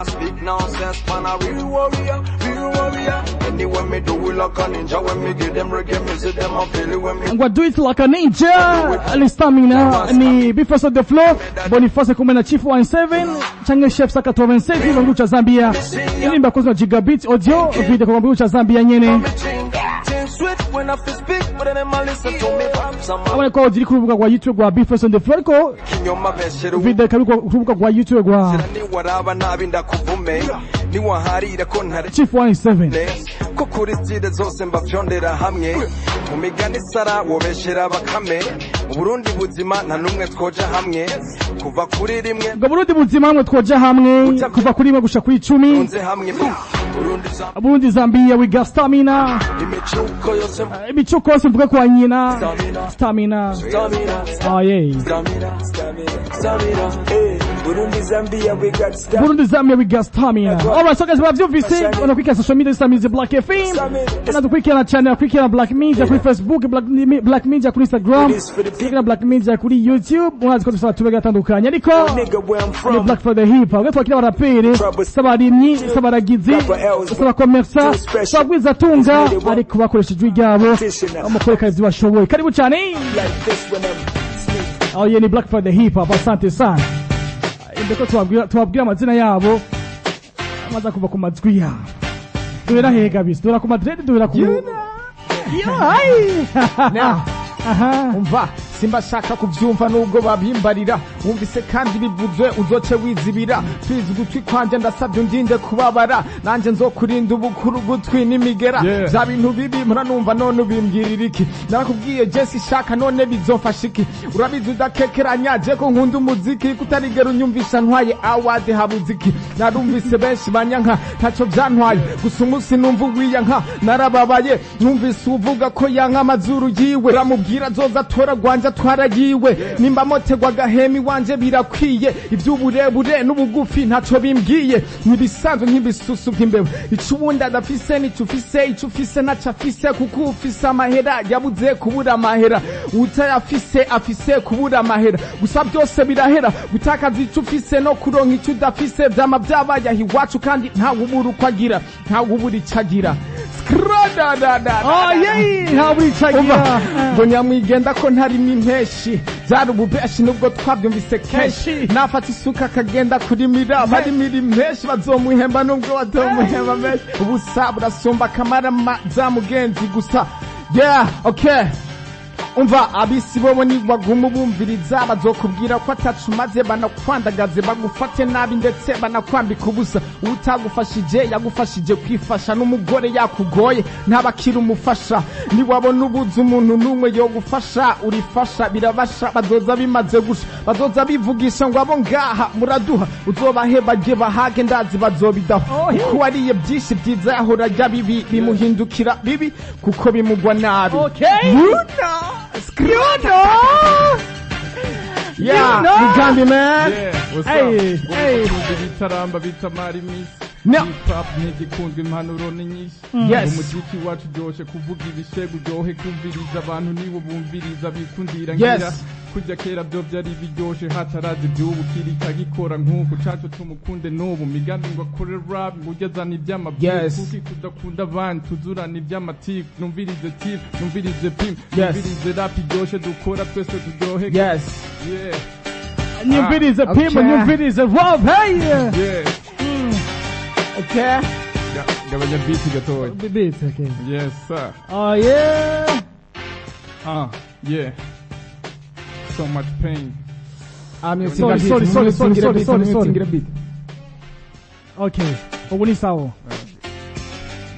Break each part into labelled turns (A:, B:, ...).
A: Speak nonsense, man, a real warrior, real warrior. Anyway, me do it like a ninja. When me give them reggae music, them a feel it when me
B: Ngo "Do it like a ninja" ni Stamina, ni B-Face on the floor, Boniface kumwe na Chief 17 canke Chef Saka 87 mu gihugu ca Zambia. Indirimbo yakozwe na Gigabit Audio Video kuva mu gihugu ca Zambia nyene.
A: Think sweet when I feel speak, but then them a listen to me. Some
B: Abone ko ziri ku rubuga rwa YouTube rwa B-Face on the floor, ariko
A: kinyoma besheru
B: video ikaba iri ku rubuga rwa YouTube rwa
A: niwaraba nabi ndakuvume, niwaharira ko ntare
B: Chief 17.
A: ko kuri stile zose mbafyondera hamwe mu migani sara wobeshera bakame. Uburundi buzima nta numwe twoja hamwe kuva kuri rimwe
B: Ngo Burundi buzima hamwe twoja hamwe kuva kuri 1 gushika kuri 10.
A: Unze hamwe Burundi za
B: Burundi, Zambia, we got stamina.
A: Imicuko yose.
B: Imicuko yose mvuga kwa nyina.
A: Stamina.
B: Stamina.
A: Stamina.
B: Oh yeah.
A: Stamina, stamina, stamina.
C: Hey, Burundi, Zambia, we got stamina.
B: Burundi, Zambia, we got stamina. Alright, so guys, mwavyumvise, wanakwikira social media Samizi Black FM. Wanadukurikirana cyane, bakurikirana Black Media kuri Facebook, Black Media kuri Instagram, bakurikirana Black Media kuri YouTube. Murazi ko dufite abaturage batandukanye, ariko
C: Nigga, where I'm
B: ni
C: from.
B: Black for the Hip Hop. Twakira abaraperi, s'abarimyi, s'abaragizi, s'abakomersa, s'abagwizatunga, ariko bakoresha ijwi ryabo mu kwerekana ibyo bashoboye. Karibu cyane.
C: Like this when I'm sneak.
B: Oh yeah, ni Black for the Hip Hop. Asante sana. Imbere ko tubabwira amazina yabo, amaze kuva ku mazwi yabo. Duhera hehe kabisa? Duhera ku Madrid, duhera ku Yo, hai.
D: Now,
B: Aha.
D: umva, simba shaka kuvyumva nubwo babimbarira. Wumvise kandi bivuzwe uzoce wizibira. Twize ugutwi kwanje, ndasabye undinde kubabara, nanje nzokurinda ubukuru gutwi n'imigera. Vya bintu bibi muranumva, none ubimbwirira iki? Narakubwiye je sishaka, none bizofasha iki? Urabizi udakekeranya je ko nkunda umuziki, kutarigera unyumvisha ntwaye award habuze iki? Narumvise benshi banyanka, ntaco vyantwaye, gusa umunsi numva uwiyanka narababaye. Numvise uvuga ko yanka amazuru yiwe, uramubwira azoza atora gwanje atwara yiwe. Nimba motegwa agahemi wanje birakwiye, ivy'uburebure n'ubugufi ntaco bimbwiye, ntibisanzwe nk'ibisusu by'imbeba. Ico uwundi adafise nico ufise, ico ufise ntaco afise, kuko ufise amahera yabuze kubura amahera, utayafise afise kubura amahera. Gusa byose birahera, gutakaza ico ufise no kuronka ico udafise vyama vyabaye aho iwacu, kandi ntawe ubura uko agira, ntawe ubura ico agira. Skradadada.
B: Oh yeah, nta buricagira.
D: Umva, ngo nyamwigenda ko ntarimo impeshi, byari ububeshi nubwo twabyumvise kenshi. Nafata isuka akagenda kurimira, barimira impeshi bazomuhemba nubwo batomuhemba menshi. Ubusa burasumba akamarama za mugenzi gusa. Yeah, okay. Umva, abisi bobo nibaguma ubumviriza bazokubwira ko atacu maze banakwandagaze, bagufate nabi ndetse banakwambika ubusa. Utagufashije yagufashije kwifasha, n'umugore yakugoye ntabakira umufasha. Niwabona ubuze umuntu n'umwe yogufasha, urifasha birabasha. Bazoza bimaze gusha, bazoza bivugisha ngo abo ngaha muraduha, uzobahe bajye bahage, ndazi bazobidaho. Kuko wariye byinshi byiza yahora arya bibi, bimuhindukira bibi kuko bimugwa nabi.
B: Okay.
D: You know. You know. Yeah,
B: You know.
D: Mugambi man.
E: Yeah, what's
B: Hey,
E: up?
B: hey.
E: Bitaramba bitamara iminsi.
D: No.
E: Hip hop ntigikundwa, impanuro ni nyinshi.
D: Yes.
E: Umuziki wacu uryoshe kuvuga ibishegu, uryohe kumviriza, abantu nibo bumviriza bikundira.
D: Yes.
E: Ngira kurya kera byo byari biryoshe, hatarazi iby'ubu kirika gikora nk'uku cacu tumukunde n'ubu migambi ngo akore rap ngo ujye azana iby'amabwire.
D: Yes.
E: Kuki kudakunda abandi tuzurana iby'amatiku? Numvirize tip, numvirize pim,
D: Yes.
E: numvirize rap iryoshe dukora twese turyohe.
D: Yes.
E: Yeah.
B: Nyumvirize
D: Okay.
B: Pimo, nyumvirize Rob, hey.
E: Yeah.
D: Okay.
E: Gabanya beat gatoya.
B: Beat, okay.
E: Yes sir.
B: Oh yeah.
E: Yeah. So much pain.
D: I'm
B: Sorry, sorry, sorry, sorry, sorry, sorry, sorry. Okay. Ubu ni sawa.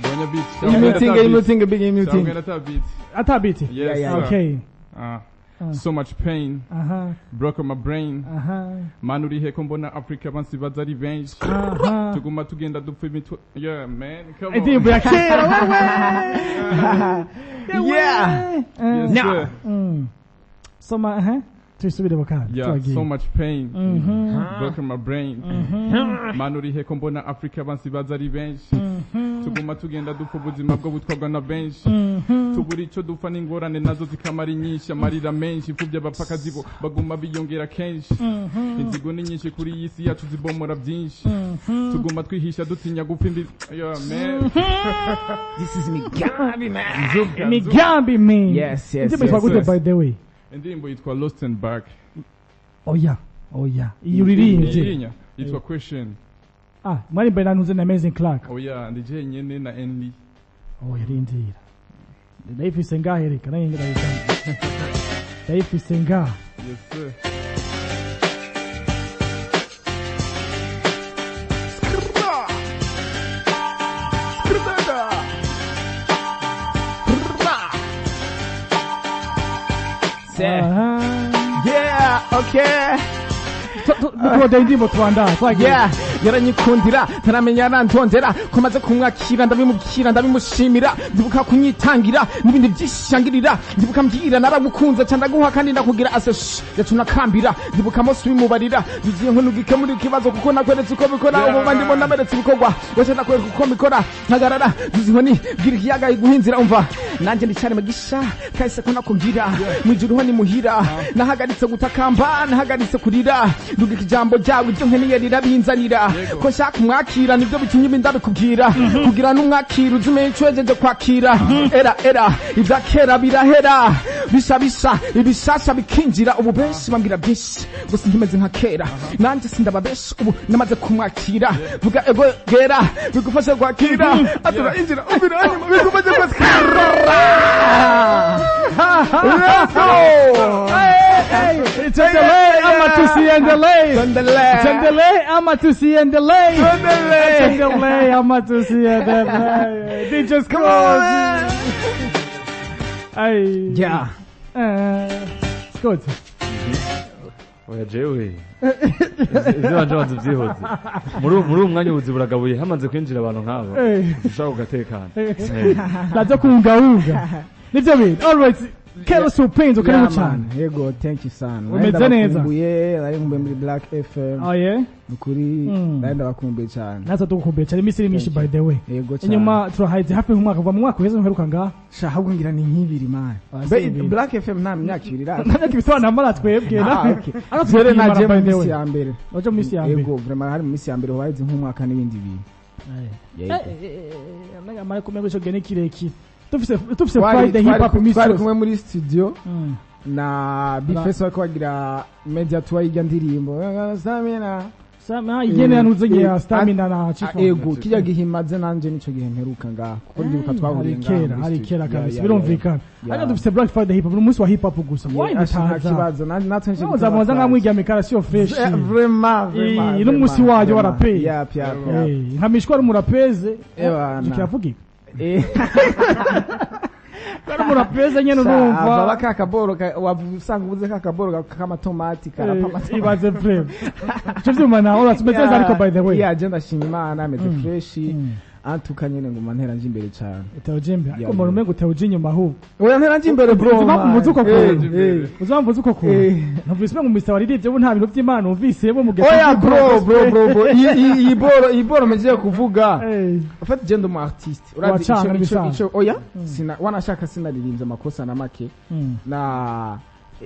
E: Gabanya beat.
D: Muting, muting, big muting.
E: Shamwe ata beat.
B: Ata beat.
E: Yes
D: Yeah,
E: sir.
B: Okay.
E: So much pain. Broke my brain. Man, uri he ko mbona Africa bansi baza ari benshi? Tuguma tugenda dupfa imitwe. Yeah man, come on.
B: Indirimbo ya kera wewe.
D: Yeah.
E: Yes,
D: Now.
E: sir.
B: Soma, aha. Tuyisubiremo kandi.
E: Yeah,
B: Twagiye.
E: so much pain, broken my brain. Mana, urihe ko mbona Africa bansi baza ari benshi? Tuguma tugenda dupfa, ubuzima bwo butwarwa na benshi, tubura icyo dupfa n'ingorane nazo zikamara nyinshi, amarira menshi, imfubyi, abapfakazi bo baguma biyongera kenshi. Inzigo ni nyinshi kuri iyi si yacu, zibomora byinshi, tuguma twihisha dutinya gupfa imbi. Yeah, man.
D: This is Migambi, man.
E: Nzuga, nzuga.
B: Migambi, man.
D: Yes.
B: Indirimbo yitwa
D: yes,
B: gute,
E: yes.
B: by the way?
E: Indirimbo yitwa Lost and Back.
B: Oya, iyo uririmbye.
E: Iyinya yitwa Question.
B: Ah, mwari mbere nantuze na Amazing Clark.
E: Oya, ndi jenyene na Enly.
B: Oya, rindira, ndayifise ngahe, reka nayo ndayifise ngaha.
E: Yes sir.
B: Aha.
D: Yeah, okay.
B: Dukodeye indirimbo, tubandanye, twagiye.
D: Yeah, yaranyikundira ntaramenya, arandondera ko maze kumwakira, ndabimubwira, ndabimushimira. Ndibuka kunyitangira n'ibindi byishangirira, ndibuka mbwira naragukunze ca ndaguha kandi ndakugira ase shh, yacu nakambira. Ndibuka mose ubimubarira yuzuye nkunugike muri ikibazo kuko nakweretse uko bikora. Ubu ndimo naberetse ibikorwa wese, nakwereka uko mbikora, nkagarara yuzuye inkoni, bwira ikiyaga iguhinzira. Umva nanjye ndicyari mugisha kahise ko nakubwira mu ijuru ho ni muhira. Nahagaritse gutakamba, nahagaritse kurira, ndugika ijambo ryawe, ibyo nkeneye rirabinzanira. Ko nshaka umwakira, nibyo bitumye ibi ndabikubwira, kugira n'umwakira uzi umenye icyo wejeje kwakira. Era era ibya kera birahera, bisha bisha ibishasha bikinjira. Ubu benshi bambwira byinshi gusa ntimeze nka kera, nanjye sindababesha, ubu namaze kumwakira. Vuga ego gera bigufashe kwakira, atura injira umvira hanyuma bigufashe kwakira. Let's go!
B: Tuendelee ama tusiendelee?
D: Tuendelee.
B: Tuendelee ama tusiendelee?
D: Tuendelee.
B: Tuendelee ama tusiendelee? DJ Scott. Ay.
D: Yeah.
B: Scott.
F: Oya, jewe ivyo wanje banza uvyihoze muri uwo mwanya, ubuzi buragabuye, hamaze kwinjira abantu nk'abo ushaka ugatekana.
B: Nazo kuungaunga. Nivyo bintu. All right. Carlos Upendo, karibu
D: Yeah,
B: cyane.
D: man. Yego, thank you sana.
B: Umeze neza?
D: Ndabakumbuye, nari nkumbuye muri Black FM.
B: Oh yeah.
D: Nukuri nari ndabakumbuye cyane.
B: Natwe tugukumbuye cyane, iminsi iri myinshi, by the way.
D: Yego cyane.
B: Inyuma turahaze hafi nk'umwaka, kuva mu mwaka uheze mperuka ngaha.
D: Sha, ahubwo ngira ni nk'ibiri, man.
B: Ah, si ibiri.
D: Black FM nta myaka 2 iraza.
B: Nta myaka ibisobanuro namara twebwe.
D: Ah, okay.
B: Ano
D: Jere naje
B: by
D: mu
B: the
D: minsi
B: way.
D: ya mbere.
B: Waje mu minsi ya mbere.
D: Yego, vraiment hari mu minsi ya mbere, waheze nk'umwaka n'ibindi bintu. Yego.
B: Amara kumenya ico gihe ni kirekire. Dufise
D: Twari
B: Friday hip hop iminsi
D: twari
B: yose.
D: kumwe muri studio na Bifeso, bariko bagira media tour y'irya ndirimbo Stamina.
B: Sama igene yanuze ya Stamina na Chief.
D: Ego, kijya gihe imaze nanje nico gihe mperuka ngaha, kuko ndibuka twahuriye
B: Hari
D: ngaha
B: kera,
D: muri
B: hari
D: studio.
B: kera
D: Yeah,
B: kabisa, birumvikana.
D: yeah.
B: Ariko dufise Black Friday hip hop, ni umunsi wa hip hop gusa. Why
D: Asha, nta
B: bitaza?
D: kibazo. Natwe nje
B: Muzamuza nka mwigamika karasiyo fresh.
D: Vraiment, vraiment.
B: Ino munsi wayo warapeye.
D: Yap.
B: Nka mishwa ari umurapeze.
D: Ebana.
B: Icyo kiravugika. Ari umurapeze nyene
D: Urumva
B: urumva.
D: ka kaboro usanga ubuze ka kaboro k'amatomati karapa amatomati.
B: Ibaze vraiment. Icyo vyuma nawe uratumeze neza ariko, by the way.
D: Yeah, je ndashima Imana, meze fresh. Antuka nyene nguma ntera nje imbere cyane.
B: Utawuje imbere. Ariko
D: Yeah,
B: mbona
D: yeah.
B: umengo utawuje inyuma ahubwo.
D: Oya, ntera nje imbere, bro.
B: Uzi impamvu mvuze uko kuntu?
D: Eh.
B: Uzi impamvu mvuze uko kuntu? Numvise umengo Mr. waririmbye ubu nta bintu by'Imana numvisemo mu gihe.
D: Oya, bro, bro, bro, bro. Iyi boro mejeje kuvuga. En fait, je ndi umu artiste. Urazi
B: Wacanga n'ibisanzwe.
D: ico oya, sina wanashaka sinaririmbye amakosa na make. Na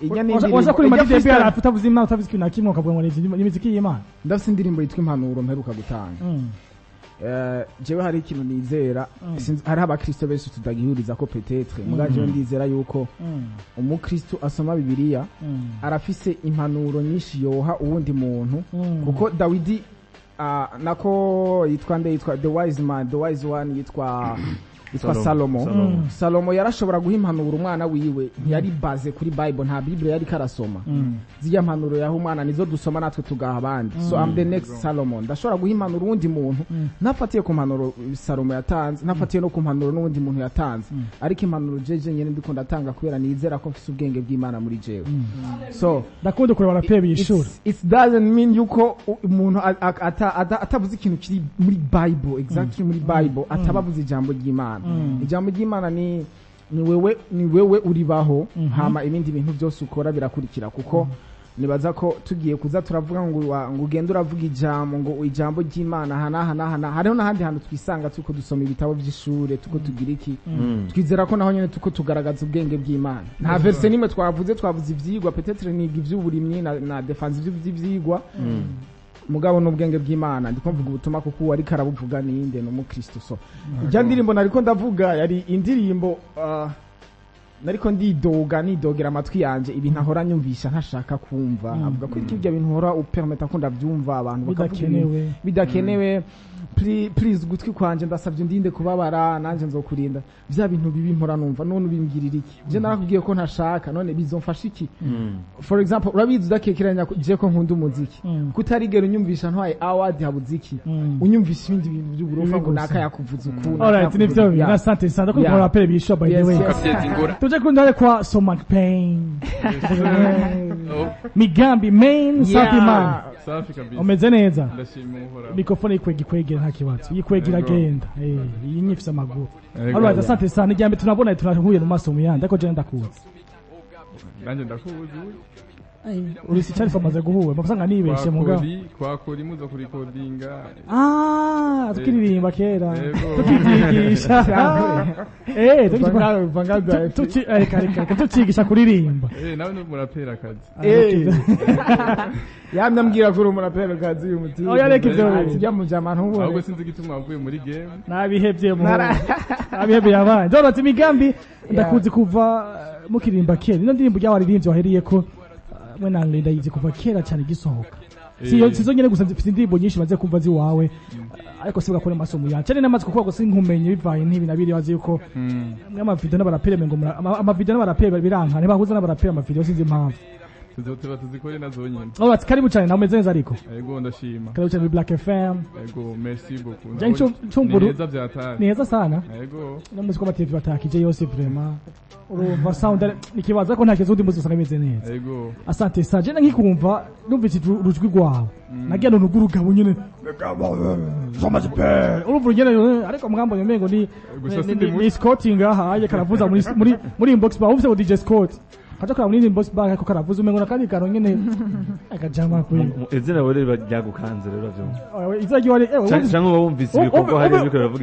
D: ijya ni
B: Waza kuri
D: ijya
B: Madide
D: freestyle.
B: BR utavuze Imana, utavuze ikintu na kimwe, ukavuga ngo ni imiziki y'Imana.
D: Ndafise indirimbo yitwa Impanuro mperuka gutanga. Jewe hari ikintu nizera. Hariho abakristo benshi tutagihuriza ko peut-être, muga jewe ndizera yuko umukristo asoma Bibiliya arafise impanuro nyinshi yoha uwundi muntu, kuko Dawidi, nako yitwa nde, yitwa the wise man, the wise one, yitwa Salomo.
F: Salomo.
D: Salomo yarashobora guha impanuro umwana wiwe, ntiyari baze kuri Bible, nta Bible yari karasoma. Ziriya mpanuro yaha umwana nizo dusoma natwe tugaha abandi. So I'm the next Solomon, ndashobora guha impanuro uwundi muntu ntafatiye ku mpanuro Salomo yatanze, ntafatiye no ku mpanuro n'uwundi muntu yatanze, ariko impanuro jeje nyene ndiko ndatanga kubera nizera ko mfise ubwenge bw'Imana muri jewe. So
B: Ndakunda kureba abaraperi bishura.
D: It doesn't mean yuko umuntu atavuze ikintu kiri muri Bible, exactly muri Bible, atabavuze ijambo ry'Imana. Ijambo ry'Imana ni Ni wewe uribaho, hama ibindi bintu byose ukora birakurikira, kuko nibaza ko tugiye kuza turavuga ngo ngo ugende uravuga ijambo, ngo ijambo ry'Imana aha n'aha n'aha n'aha, hariho n'ahandi hantu twisanga tuko dusoma ibitabo by'ishure, tuko tugira iki, twizera ko naho nyene tuko tugaragaza ubwenge bw'Imana. Nta verse nimwe twavuze, twavuze ivyigwa, peut-être niga ivy'uburimyi na défense ivy'ivyigwa, mugabo n'ubwenge bw'Imana ndiko mvuga ubutumwa, kuko uwo ariko arabuvuga ninde? Ni umukristo. So ijya ndirimbo nariko ndavuga yari indirimbo nariko ndidoga, nidogera amatwi yanje ibintu ahora nyumvisha ntashaka kumva. Avuga ko ibyo bintu uhora upermeta ko ndabyumva, abantu bakavuga ibintu
B: bidakenewe.
D: Bidakenewe. Please gutwi kwanje ndasabye ndinde kubabara, nanje nzokurinda bya bintu bibi mpora numva. None ubimbwirira iki? Je narakubwiye ko ntashaka, none bizomfasha iki? For example, urabizi udakekeranya je ko nkunda umuziki, kutarigera unyumvisha ntwaye award habuze iki? Unyumvisha ibindi bintu by'uburofa ngo
B: Bibi gusa.
D: naka yakuvuza uku.
B: Alright, nivyo.
D: Yeah.
B: Asante sana ko
D: Yeah.
B: rapere bisho, by the
D: Yes,
B: way.
D: yes.
B: Tuje kundare kwa Somac Pain, Migambi Main. Safi man.
E: Safi kabisa.
B: Umeze neza?
E: Ndashima Uhoraho.
B: Mikrofone ikwega ikwegera, nta kibazo, yikwegera.
E: Yego.
B: Agenda iyi nyifise amaguru.
E: Yego.
B: Alright, asante sana. Ijambo tunabona turahuye mu maso mu yandi, ariko je ndakuzi.
E: Nanjye ndakuzi.
B: Urisi cyari twamaze guhura mapusanga nibeshe mugabo.
E: Kwakori muza kurikodinga.
B: Ah, tukiririmba kera.
E: Yego.
B: Tukivyigisha kare kare tucigisha kuririmba.
E: Nawe ni umuraperi akazi.
D: Yamye ambwira ko uri umuraperi kazi uyu mutima.
B: Oya, reka ivyo.
D: Ati bya mujama ntubone.
E: Ahubwo sinzi igituma wavuye muri game.
B: Nabihevye mu nabihevye yabaye. Donat Migambi, ndakuzi kuva mukiririmba kera. Ino ndirimbo ryawaririmbye waheriyeko mwe na Linda yizi kuva kera cyane gisohoka. Si sizo nyene gusa, mfite indirimbo nyinshi maze kumva ziwawe, ariko sibuka kuri masomo yanje cyane namaze kukuba gusa nkumenye bivaye ntibi nabiri bazi yuko mwe amavideo n'abarapere mengo amavideo n'abarapere biranka, ntibahuza n'abarapere amavideo, sinzi impamvu.
E: Tuzoteba tuzikore nazo nyene.
B: Alright, karibu cyane nawe, umeze neza ariko?
E: Yego, ndashima.
B: Karibu cyane muri Black FM.
E: Yego, merci beaucoup.
B: Je
E: Ni heza vyatari.
B: Ni heza sana.
E: Yego.
B: No muzi ko ama TV batakije yose, vraiment urumva sound nikibaza ko nta kibazo, undi muzi usanga bimeze neza.
E: Yego.
B: Asante sana. Je nkikumva numvise urujwi rwawe nagira ntu rw'urugabo nyene, urumva nyene, ariko mgambo umengo ni
E: Gusa
B: ni-
E: sindi
B: ni Scott ngaha aje karavuza muri inbox bar, ufise ngo DJ Scott kaja kara muri inbox bar, ariko karavuza umengo nakandi karo nyene akajama kuri.
F: Izina rero riba ryagukanze rero uravyumva.
B: Izina ryiwe
F: Canke uba wumvise ibikorwa hariya biriko biravuga.